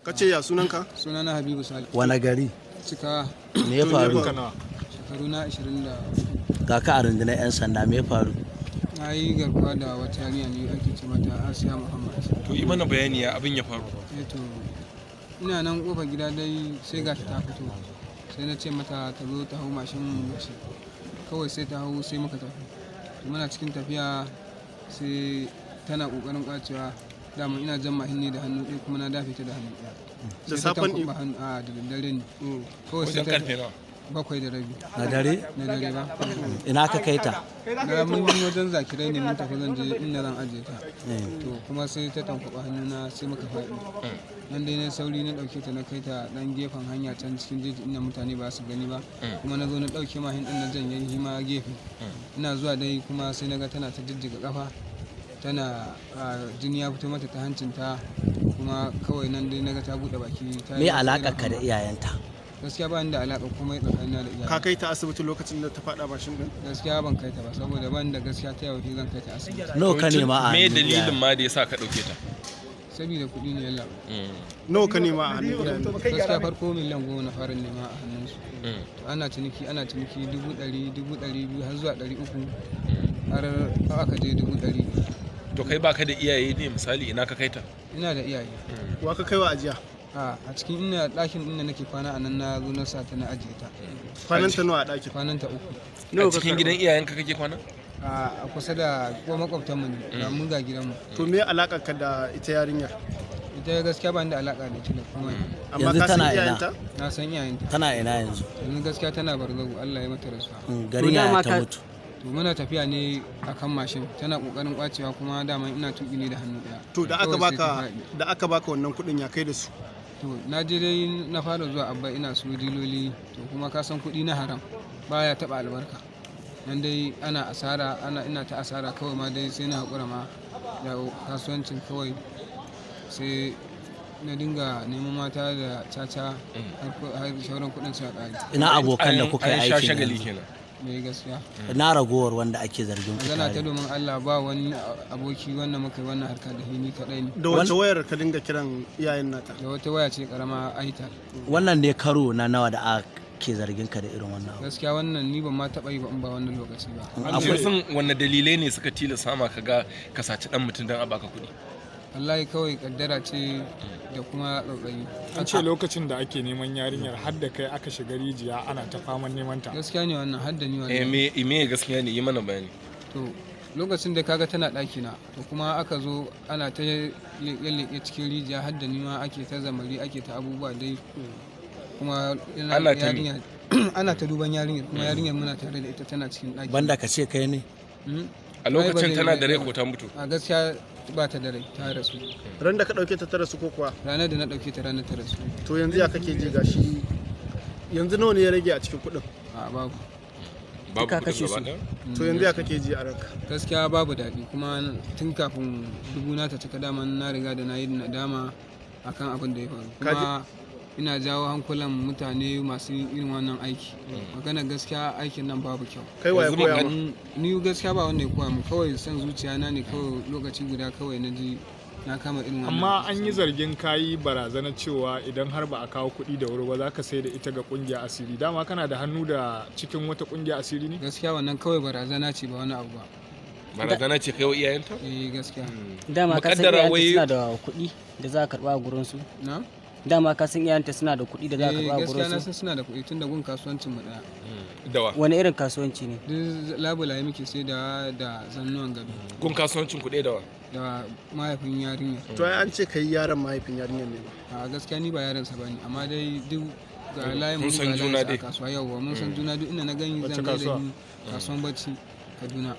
Ka ce ya sunanka? Sunana Habibu Sale. Wani gari? Cika. Me ya faru? Shekaru na 23. Ga ka a rundunar 'yan sanda, me ya faru? Na yi garkuwa da wata yarinya ne ake ce mata Asiya Muhammad. To, yi mana bayani ya abin ya faru. Eh to, ina nan kofar gida dai sai ga ta fito. Sai na ce mata ta zo ta hau mashin mu wuce. Kawai sai ta hau, sai muka tafi. To, muna cikin tafiya sai tana kokarin kwacewa. Dama ina jan mashin ne da hannu ɗaya, kuma na dafe ta da hannu ɗaya. Da Sai ta safen tankwaɓa hannu, a da daddare ne. Kawai sai Wajen ta karfe nawa? 7:30. Na dare? Na dare ba. Ina ka kai ta? Na mun yi wajen Zakirai ne, mun tafi, zan je inda zan ajiye ta. To, kuma sai ta tankwaɓa hannuna, sai muka faɗi. Nan dai na sauri na ɗauke ta, na kai ta ɗan gefen hanya can cikin jeji inda mutane ba su gani ba. Kuma na zo na ɗauke mashin ɗin, na janye shi ma gefe. Ina zuwa dai kuma sai na ga tana ta jijjiga ƙafa, tana jini ya fito mata ta hancinta. Kuma kawai nan dai na ga ta buɗe baki ta Me yi alaƙar ka da iyayenta? Gaskiya ba ni da alaƙa komai tsakanina da Ka iyayenta. kai ta asibiti lokacin da ta faɗa mashin din? Gaskiya ban kai ta ba, saboda ban da gaskiya ta yau zan kai ta asibiti. Nawa ka nema a Me hannun dalilin iyayen? ma da yasa ka dauke ta? Saboda kuɗi ne, yalla. Nawa ka nema a hannun iyayen? Gaskiya farko miliyan 10 na fara nema a hannunsu. To, ana ciniki, ana ciniki, 100,000, 200,000, har zuwa 300,000, har aka je 500,000. To, kai baka da iyaye ne? Misali, ina ka kai ta? Ina da iyaye. Wa ka kaiwa ajiya? A cikin ina ɗakin inda nake kwana, a nan na zo na sa ta, na ajiye ta. Kwanan ta nawa a ɗakin? Kwanan ta 3. A cikin gidan iyayenka kake kwana? A kusa da ko makwabtanmu ne, ga mu ga gidanmu. To, me alaƙar ka da ita yarinyar? Ita gaskiya ba ni da alaƙa da ita da komai. Amma Yanzu ka san tana ina? iyayenta? Na san iyayenta. Tana ina yanzu? Yanzu gaskiya tana Barzahu, Allah ya mata rasuwa. Garin yaya ta mutu? To, muna tafiya ne akan mashin, tana kokarin kwacewa, kuma dama ina tuki ne da hannu daya. To, da aka Kawai sai ta baka faɗi. Da aka baka wannan kuɗin, ya kai da su? To, na je dai na fara zuwa Abba, ina su diloli. To, kuma ka san kuɗi na haram baya taɓa albarka. Nan dai ana asara, ana ina ta asara, kawai ma dai sai na haƙura ma da kasuwancin. Kawai sai na dinga neman mata da caca har sauran kuɗin suka ƙare. Ina abokan da kuka yi An sha aikin shagali yanzu? kenan. Mai gaskiya. Ina ragowar wanda ake zargin ku Magana ta tare? domin Allah, ba wani aboki wanda muka yi wannan harka da ni, kaɗai ne. Da wace wayar ka dinga kiran iyayen nata? Da wata waya ce karama, Itel. Wannan ne karo na nawa da ake zargin ka da irin wannan abu? Gaskiya wannan ni ban ma taɓa yi ba in ba wannan lokaci ba. Akwai Sun wanne dalilai ne suka tilasta ma ka ga ka saci dan mutum dan a baka kuɗi? Wallahi kawai kaddara ce da kuma tsautsayi. An ce lokacin da ake neman yarinyar har da kai aka shiga rijiya ana ta faman neman ta. Gaskiya ne wannan, har da ni Eh. wannan. Me gaskiya ne? Yi mana bayani. To, lokacin da kaga tana ɗaki na, to kuma aka zo ana ta leƙe-leƙe cikin rijiya, har da ni ma ake ta zamari, ake ta abubuwa dai. Kuma Ana ta me? yarinya ana ta duban yarinyar, kuma yarinyar muna tare da ita, tana cikin ɗaki. Banda ka ce kai ne? Hmm? A lokacin Ai, ba tana zai da rai ko ta mutu? A gaskiya ba ta da rai, ta rasu. Ran da ka ɗauke ta ta rasu ko kuwa? Ranar da na ɗauke ta, ranar ta rasu. To, yanzu ya kake ji? Gashi yanzu nawa ne ya rage a cikin kuɗin? A, babu. Babu Duka kuɗin kashe gaba su. ɗaya? To, yanzu ya kake ji a ranka? Gaskiya babu daɗi, kuma tun kafin dubu na ta cika daman na riga da na yi nadama akan abin da ya faru. Kuma ina jawo hankulan mutane masu irin wannan aiki, magana gaskiya aikin nan babu kyau. Kai waye Yanzu koya ma? Ni gaskiya ba wanda ya koya mu, kawai son zuciya na ne. Kawai lokaci guda kawai na ji na kama irin wannan Amma aiki. an yi zargin kayi barazanar cewa idan har ba a kawo kuɗi da wuri ba, za ka sai da ita ga ƙungiya asiri. Dama kana da hannu da cikin wata ƙungiya asiri ne? Gaskiya wannan kawai barazana ce, ba wani abu ba. Barazana ce kai wa iyayenta? Eh, gaskiya. Dama ka san Muƙaddara iyayenta wai- suna da kuɗi da za a karɓa a gurin su? Na? Dama ka san iyayenta suna da kuɗi da za a Eh, karɓa a gaskiya gurin na su? san suna da kuɗi, tun da gun kasuwancin mu ɗaya. Dawa? Wani irin kasuwanci ne? Duk labulaye muke sai da zannuwan gado. Gun kasuwancin kuɗi dawa? Da mahaifin yarinya. To, ai an ce kai yaron mahaifin yarinyar ne ba? A gaskiya ni ba yaron sa bane, amma dai duk ga layin Kun mu san ga juna layin sa a dai. kasuwa. Yauwa, mun san juna, duk inda na gani Wace zan gaida kasuwa? ni. Kasuwan bacci, Kaduna.